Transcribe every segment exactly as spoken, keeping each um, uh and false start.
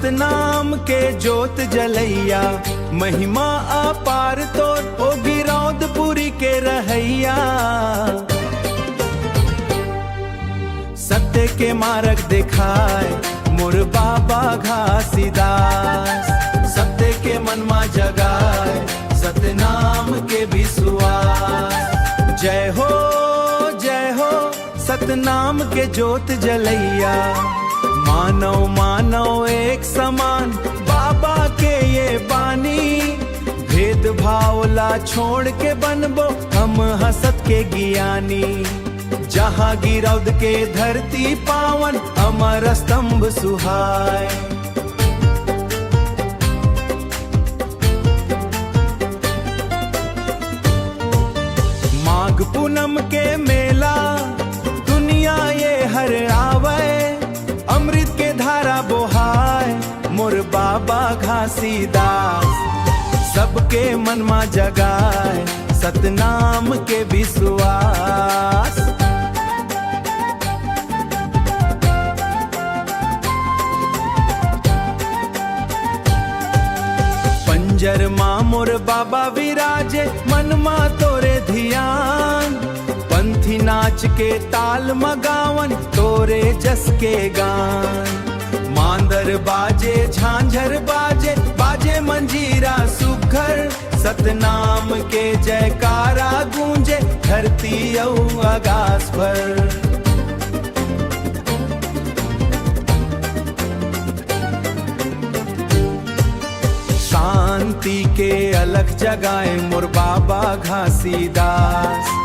सतनाम के जोत जलैया, महिमा अपार तोर, ओ गिरौदपुरी के रहैया। सत्य के मारग देखाय मोर बाबा घासीदास, सत्य के मन मा जगाय सतनाम के विश्वास। जय हो, जय हो, सतनाम के जोत जलैया। मानव मानव एक समान, बाबा के ये बानी। भेदभाव ला छोड़ के बनबो हम ह सत के ज्ञानी। जहाँ गिरौद के धरती पावन, अमर स्तंभ सुहाय। माघ पूनम के मेला, दुनिया ये हर आवय। अमृत के धारा बोहाय मोर बाबा घासीदास, सबके मन मा जगाय सतनाम के विश्वास। पंजर मा मोर बाबा विराजे, मन मा तोरे धियान। पंथी नाच के ताल मा गावन, तोरे जस के गान। मांदर बाजे, झांझर बाजे, बाजे मंजीरा सुघर। सतनाम के जयकारा गूंजे, धरती अउ आकाश भर। शांति के अलख जगाए मोर बाबा घासीदास।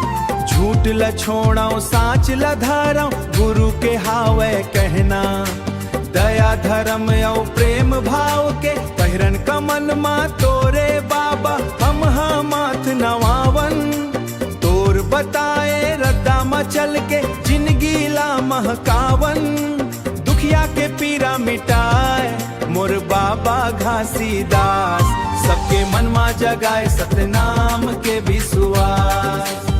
झूठ ल छोड़व, साँच ल धरव, गुरु के हावय कहना। दया धर्म अउ प्रेम भाव के पहिरन कमन मा तोरे बाबा, हम ह माथ नवावन। तोर बताए रद्दा मा चल के जिनगी ला महकावन। दुखिया के पीरा मिटाए मोर बाबा घासीदास, सबके मन मा जगाए सतनाम के विश्वास।